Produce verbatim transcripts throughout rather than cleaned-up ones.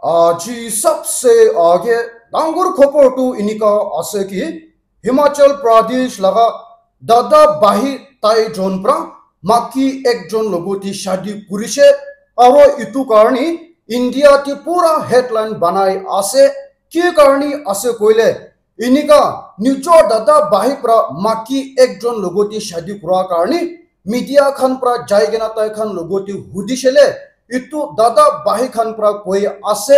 Aji sabse aage dangor khobor tu enika ase ki Himachal Pradesh laga dada bahi tai jon pra maki ekjon logoti shadi kurishe, aro itu karni India ti pura headline banai ase. Ki karni ase koile, enika nijor dada bahi pra maki ekjon logoti shadi kura karni media khan pra jai kena tai khan logoti hudishele, itu dada bahi khan pra koi ase,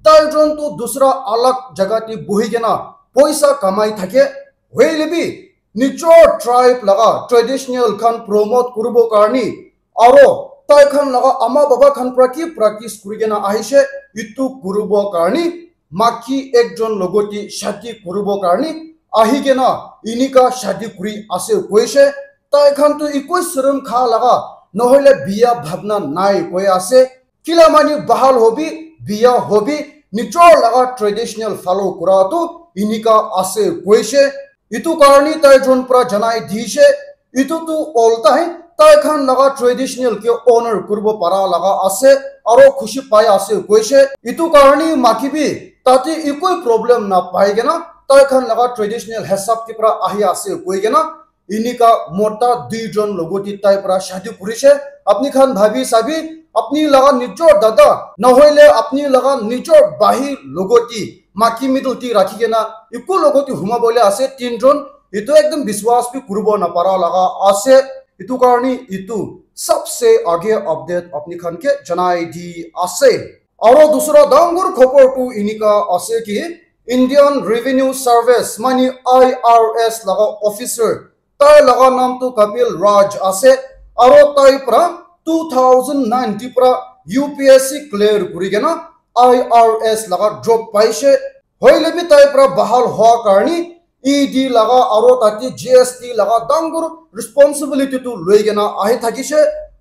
tai jon tu dusra alag jaga ti buhi kena poisa kamai thake, hoile bi nijor tribe laga traditional khan promote kuribo karni aro tai khan laga ama baba khan pra ki practice kuri kena ahishe, itu kuribo karni maki ekjon logoti shadi kuribo karni ahi kena enika shadi kuri ase koishe. Tai khan tu ikoi surum kha laga nohoile biya bhabna nai koi ase. Kila mani bahal hobi, biya hobi, nijor laga traditional follow kura tu enika ase koishe. Itu karni tai jon pra janai dishe, itu tu oltai tai khan laga traditional ke honor kuribo para laga ase, aro khushi pai ase koishe. Itu karni maki bi tate ikoi problem na pai kena tai khan laga traditional hisab ke pra ahi ase koi kena enika mota dui jon logoti tai pra shadi kurishe. Apni khan bhabi sabi, apni laga nijor dada, nohoile apni laga nijor bahi logoti, maki middle ti rakhi kena, iku logoti huma bole ase tin jon, itu ekdom biswas bi kuribo na para laga ase. Itu karni itu sabse aage update apni khan ke janai di ase. Aro dusra dangor khobor tu enika ase ki Indian Revenue Service, mani I R S laga officer, tai laga nam tu Kapil Raj ase, aro tai pra two thousand nine ti pra U P S C clear kuri kena I R S laga job paishe. Hoile bi tai pra bahal hoa karni E D laga aro tate G S T laga dangor responsibility tu loi kena ahi thakishe,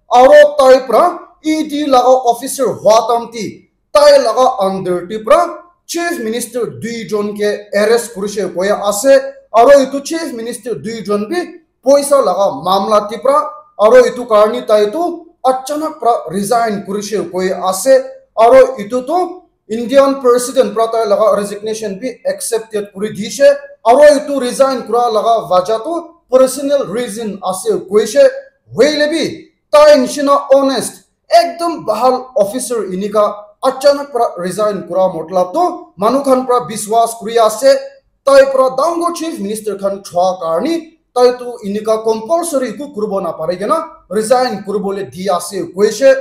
aro tai pra E D laga officer hoa tamti tai laga under ti pra chief minister dui jon ke arrest kurishe koya ase, aro itu chief minister dui jon bi poisa laga mamla ti pra, aro itu karni tai tu achanak pra resign kurishe koya ase, aro itu tu Indian president pra tai laga resignation bi accepted kuri dishe, aro itu resign kura laga wajah tu personal reason ase koishe, hoile bi tai nishina honest, ekdom bahal officer enika achanak pra resign kura matlab tu manu khan pra biswas kuri ase, tai pra dangor chief minister khan thua karni tai tu enika compulsory eku kuribo na pare kena resign kuribole di ase koishe.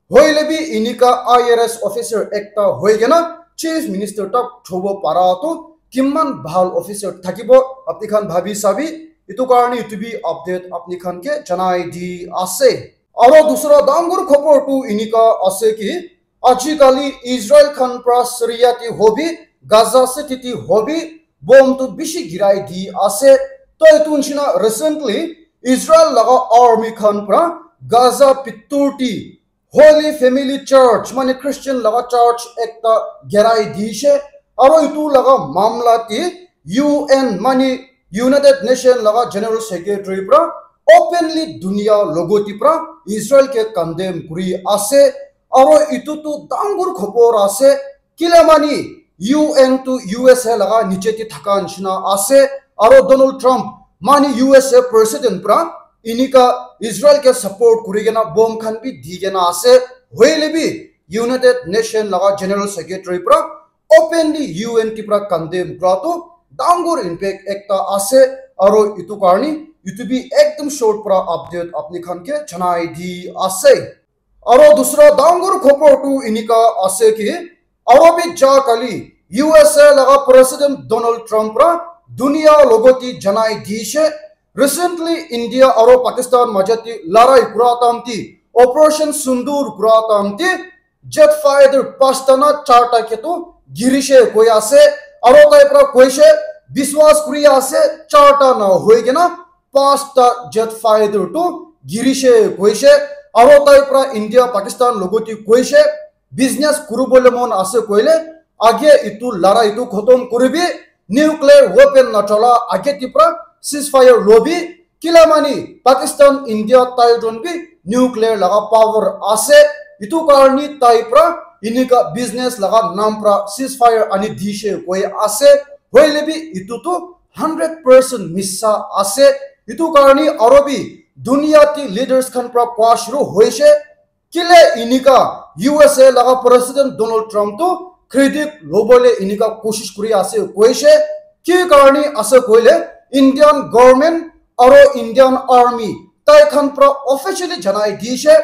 Hoile bi enika I R S officer ekta hoi kena chief minister tak thobo para tu kiman bhal officer thakibo, apni khan bhabi sabi. Itu karni itu bi update apni khan ke janai di ase. Aro dusra dangor khobor tu enika ase ki ajikali Israel khan pra Syria ti hobi, Gaza City ti hobi, bomb tu bishi girai di ase. Toi itu nishina recently Israel laga army khan pra Gaza pitor ti Holy Family Church, mane Christian laga church ekta gerai dishe, aro itu laga mamla te U N, mane United Nation laga General Secretary pra openly dunia logoti pra Israel ke condemn kuri ase, aro itu tu dangor khobor ase, kila mane U N tu U S A laga niche te thaka nishina ase, aro Donald Trump mane U S A president pra enika Israel ke support kuri kena bomb khan bi di kena ase, hoile bi United Nation laga General Secretary pra openly U N ti pra condemn kura tu dangor impact ekta ase, aro itu karni itu bi ekdom short pra update apni khan ke janai di ase. Aro dusra dangor khobor tu enika ase ki, aro bi ja kali U S A laga President Donald Trump pra dunia logoti janai dishe, recently India aro Pakistan majati larai kura tamti, Operation Sindoor kura tamti, jet fighter pasta na charta ke tu girishe koi ase, aro tai pra koishe biswas kuri ase charta na hoi kena pasta jet fighter tu girishe koishe, aro tai pra India Pakistan logoti koishe, business kuribole mon ase koile age itu larai tu khotom kuribi, nuclear weapon na chola age ti pra ceasefire lobi, kila mane Pakistan, India tai jon bi nuclear laga power ase, itu karni tai pra Inika business laga nam pra ceasefire ani dishe koi ase. Hoile bi itu tu hundred percent missa ase. Itu karni aro bi dunia ti leaders khan pra kwa shuru hoishe. Kile inika U S A laga President Donald Trump tu credit lobole inika koshish kuri ase koishe. Ki karni ase koile Indian government aro Indian army tai khan pra officially janai dishe.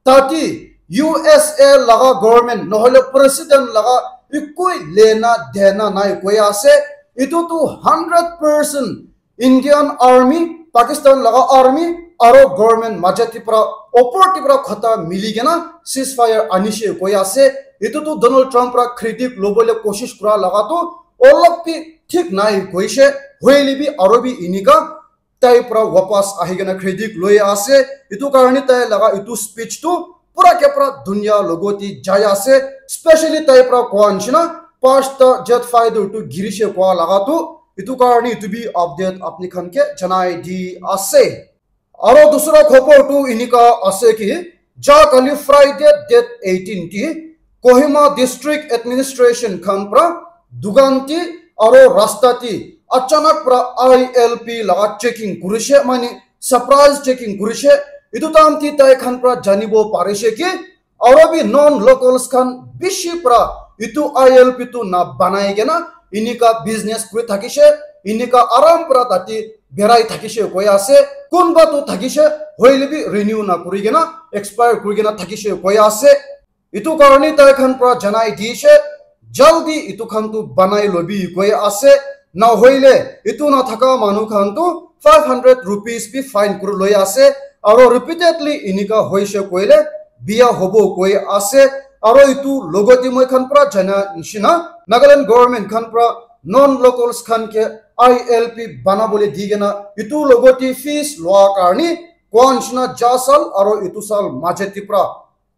Tati U S A laga government nohole president laga ekoi lena dena nai koi ase. Itu tu hundred percent Indian army, Pakistan laga army aro government maja tipra opor tipra khota mili kena ceasefire anishe koi ase. Itu tu Donald Trump pra credit lobole koshish kura laga tu olop bi thik nai koishe. Hoile bi aro bi inika tai pra wapas ahi kena credit loi ase. Itu karni tai laga itu speech tu pura ke pura dunia logoti jai ase. Specially tai pra koa nishina pasta jet fighter tu girishe koa laga tu. Itu karni itu bi update apni khan ke janai di ase. Aro dusra khobor tu inika ase ki ja kali Friday date eighteen ti Kohima District Administration khan pra dukan ti aro rasta ti achanak pra I L P laga checking kurishe, mane surprise checking kurishe. Itu time ti tai khan pra janibo parishe ki aro bi non locals khan bishi pra itu I L P tu na banai kena inika business kuri thakishe, inika aram pra tati berai thakishe koi ase. Kunba tu thakishe, hoile bi renew na kuri kena expire kuri kena thakishe koi ase. Itu karni tai khan pra janai dishe, jaldi itu khan tu banai lobi koi ase. Nahoile itu na thaka manu khan tu five hundred rupees bi fine kuri loi ase. Aro repeatedly inika hoishe koile biya hobo koi ase. Aro itu logoti moi khan pra jana nishina Nagaland government khan pra non locals khan ke I L P banabole di kena itu logoti fees loa karni koa nishina ja sal aro itu sal maje tipra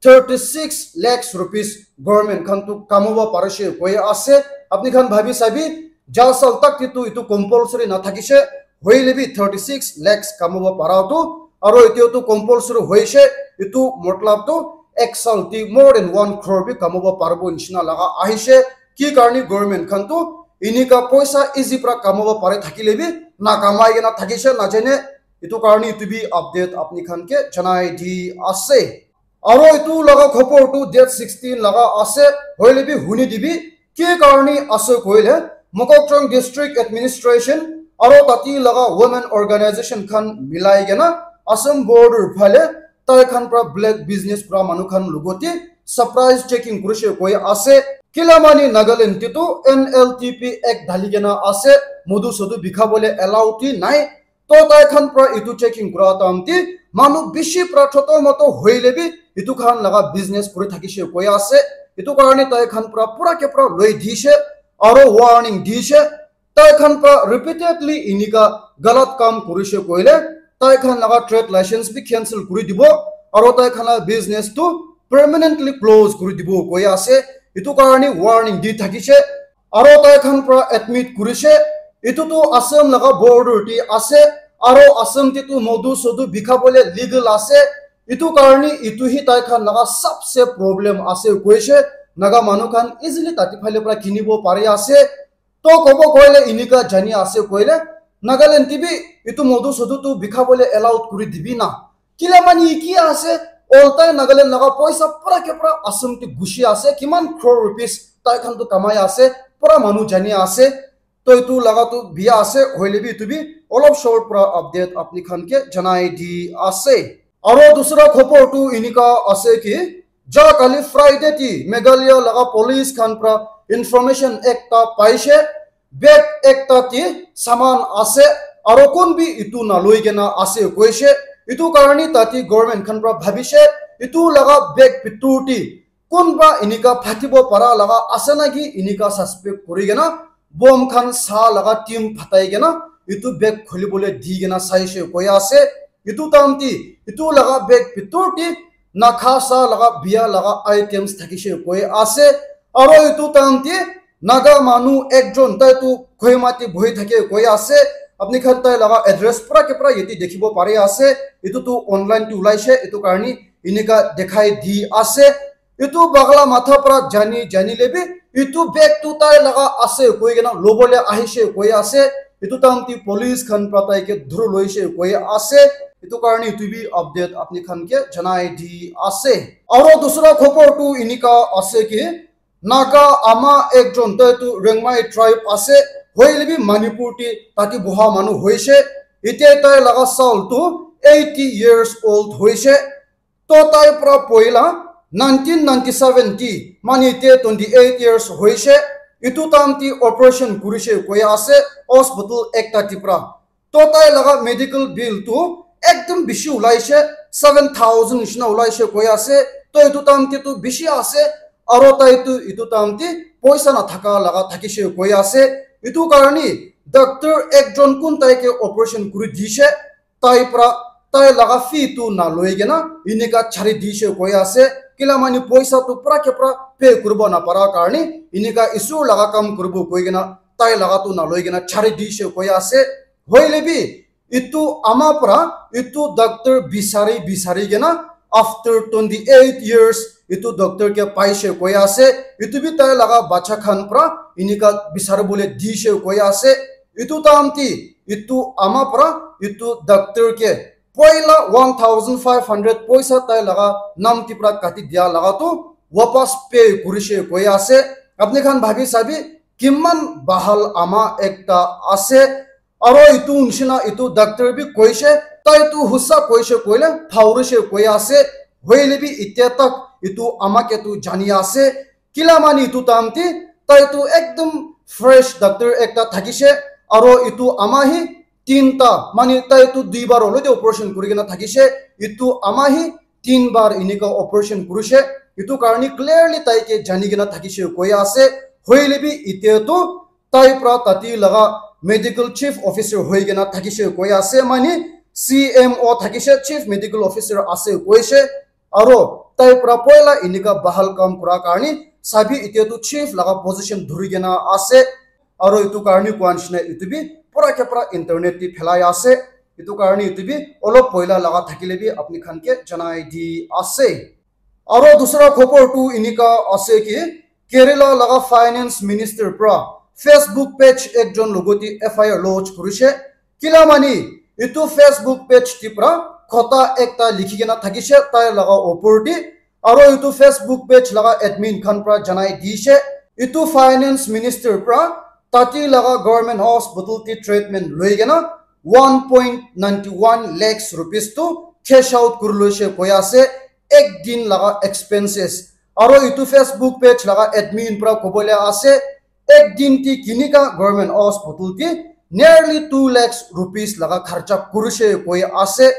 thirty six lakhs rupees government khan tu kamaba parishe koi ase. Apni khan bhabi sabi, ja sal tak ti tu itu compulsory na thakishe, hoile bi thirty six lakhs kamaba para tu, aro itio tu compulsory hoishe, itu matlab tu ek sal ti more than one crore bi kamaba paribo nishina laga ahishe. Ki karni government khan tu inika poisa easy pra kamaba pare thakile bi na kamai kena thakishe na jane. Itu karni itu bi update apni khan ke janai di ase. Aro itu laga khobor tu date sixteen laga ase, hoile bi huni dibi. Ki karni ase koile, Mokokchung District Administration aro tati laga women organization khan milai kena Assam border phale tai khan pra black business kura manu khan logoti surprise checking kurishe koi ase. Kila mani Nagaland ti tu N L T P Act dhali kena ase, modu sodu bikha bole allow ti nai. To tai khan pra itu checking kura time ti manu bishi pra choto moto hoile bi itu khan laga business kuri thakishe koi ase. Itu karni tai khan pra pura ke pura loi dishe aro warning dishe. Tai khan pra repeatedly inika galat kam kurishe koile tai khan laga trade license bi cancel kuri dibo aro tai khan laga business tu permanently close kuri dibo koi ase. Itu karni warning di thakishe. Aro tai khan pra admit kurishe, itu tu Assam laga border ti ase, aro Assam ti tu modu sodu bikha bole legal ase. Itu karni itu hi tai khan laga sabse problem ase koishe. Naga manu khan easily tati phale pra kinibo pari ase. To kobo koile inika jani ase koile, Nagaland ti bi itu modu sodu tu bikha bole allowed kuri dibi na. Kila mani ki ase, oltai Nagaland laga poisa pura ke pura Assam ti gushi ase, kiman crore rupees tai khan tu kamai ase, pura manu jani ase. To itu laga tu biya ase, hoile bi itu bi olop short pura update apni khan ke janai di ase. Aro dusra khobor tu inika ase ki, ja kali Friday ti Meghalaya laga police khan pra information ekta paishe, bag ekta ti saman ase, aro kun bi itu naloi kena ase koishe. Itu karni tati government khan pra bhabishe, itu laga bag bitor ti kunba inika phatibo para laga ase naki inika suspect kuri kena bomb khan sa laga team phatai kena itu bag khuli bole di kena saishe koi ase. Itu time ti itu laga bag bitor ti nakha sa laga biya laga items thakishe koi ase. Aro itu time ti Naga manu ekjon tai tu Kohima ti bohi thake koi ase. Apni khan tai laga address pura ke pura yate dikhibo pari ase. Itu tu online ti ulaishe, itu karni inika dekhai di ase. Etu bagla matha para jani jani le bi etu bag tu tai laga ase koi kena lobole ahishe koi ase. Etu time te police khan para tai ke dhuru loishe koi ase. Etu karne etu bi update apni khan ke janai di ase. Aro dusra khobor tu enika ase ki Naga ama ekjon, tai tu Rengmai tribe ase, hoile bi Manipur te tate boha manu hoise. Ite tai laga saal tu eighty years old hoise. To tai pra poila nineteen ninety-seven te, mane ite twenty-eight years hoise. Itu time te operation kurise koi ase, hospital ekta te pra. To tai laga medical bill tu ekdum bishi ulaise, seven thousand nishina ulaise koi ase. To itu time te tu bishi ase, aro tai tu itu time te poisa nathaka laga thakise koi ase. Itu karni doctor ekjon kun tai ke operation kuri dise, tai pra, tai laga fee tu na loi kena inika chari dise koi ase. Kila mani poisa tu pra ke pra pay kuribo na para karni inika isur laga kam kuribo koi kena tai laga tu na loi kena chari dise koi ase. Hoile bi, itu ama pra itu doctor bisari bisari kena after twenty-eight years itu doctor ke paise koi ase. Itu bi tai laga bacha khan pra inika bisari bole dise koi ase. Itu time te itu ama pra itu doctor ke poila one thousand five hundred poisa tai laga nam te pra kati dia laga tu wapas pay kurise koi ase. Apni khan bhabi sabi kiman bahal ama ekta ase. Aro itu nishina itu doctor bi koise, tai tu husa koise koile phaurise koi ase. Hoile bi itya tak itu ama ke tu jani ase. Kila mani itu time te tai tu ekdum fresh doctor ekta thakise. Aro itu ama hi tinta, mane tai tu duibar olode operation kuri kena thakise. Itu ama hi tinbar inika operation kurise. Itu karni clearly tai ke jani kena thakise koi ase. Hoile bi itya tu tai pra tati laga medical chief officer hoi kena thakise koi ase, mane C M O thakise, chief medical officer ase koise. Aro tai pra poila inika bahal kam kura karni sabi itya tu chief laga position dhuri kena ase. Aro itu karni koa nishina itu bi pura ke pura internet te phelai ase. Itu karni itu bi olop poila laga thakile bi apni khan ke janai di ase. Aro dusra khobor tu inika ase ki Kerala laga finance minister pra Facebook page ekjon logoti F I R lodge kurise. Kila mani itu Facebook page te pra khota ekta likhi kena thakise tai laga opor te. Aro itu Facebook page laga admin khan pra janai dise. Itu finance minister pra tati laga government hospital te treatment loi kena one point nine one lakhs rupees tu cash out kuri loise koi ase. Ek din laga expenses. Aro itu Facebook page laga admin pra kobole ase, ek din te kinika government hospital te nearly two lakhs rupees laga kharcha kurise koi ase.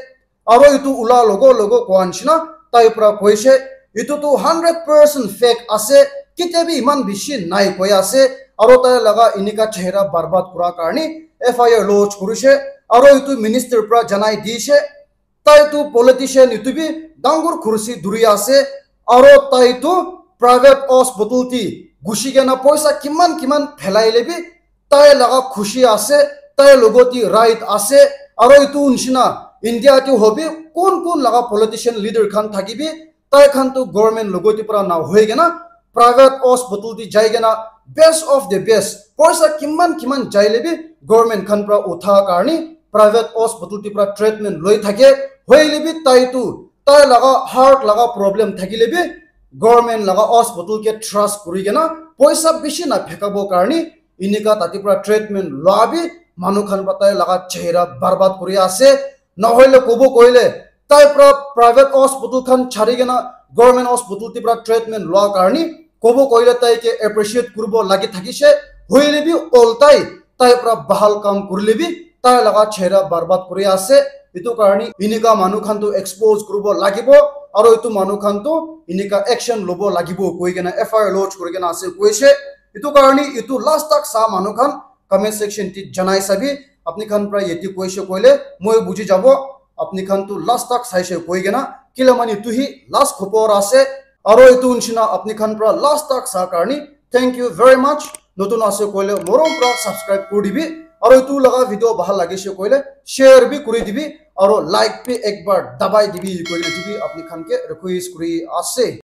Aro itu ula logo logo koa nishina tai pra koise, itu tu hundred percent fake ase, kitia bi iman bishi nai koi ase. Aro tai laga inika chehra barbad kura karni F I R lodge kurise. Aro itu minister pra janai dise, tai tu politician itu bi dangor kursi dhuri ase, aro tai tu private hospital te gushi kena poisa kiman kiman phelai le bi tai laga khushi ase, tai logot te right ase. Aro itu nishina India te hobi kun kun laga politician leader khan thakibi, tai khan tu government logot te pra na hoi kena private hospital te jai kena best of the best poisa kiman kiman jai le bi government khan pra utha karni private hospital te pra treatment loi thake. Hoile bi tai tu tai laga heart laga problem thakile bi government laga hospital ke trust kuri kena poisa bishi na phekabo karni inika tate pra treatment loa bi manu khan pra tai laga chehra barbad kuri ase. Nahoile kobo koile tai pra private hospital khan chari kena government hospital te pra treatment loa karni kobo koile tai ke appreciate kuribo lagi thakise. Hoile bi oltai tai pra bahal kam kurile bi tai laga chehra barbad kuri ase. Itu karni inika manu khan tu expose kuribo lagibo, aro itu manu khan tu inika action lobo lagibo koi kena F I R lodge kuri kena ase koise. Itu karni itu last tak sa manu khan comment section te janai sabi, apni khan pra yeti koise koile moi buji jabo, apni khan tu last tak saise koi kena, kila mani itu hi last khobor ase. Aro itu nishina apni khan pra last tak sa karni thank you very much. Notun ase koile morom pra subscribe kuri dibi, aro itu laga video bhal lagise koile share bi kuri dibi, aro like bi ekbar dabai dibi koile dibi apni khan ke request kuri ase.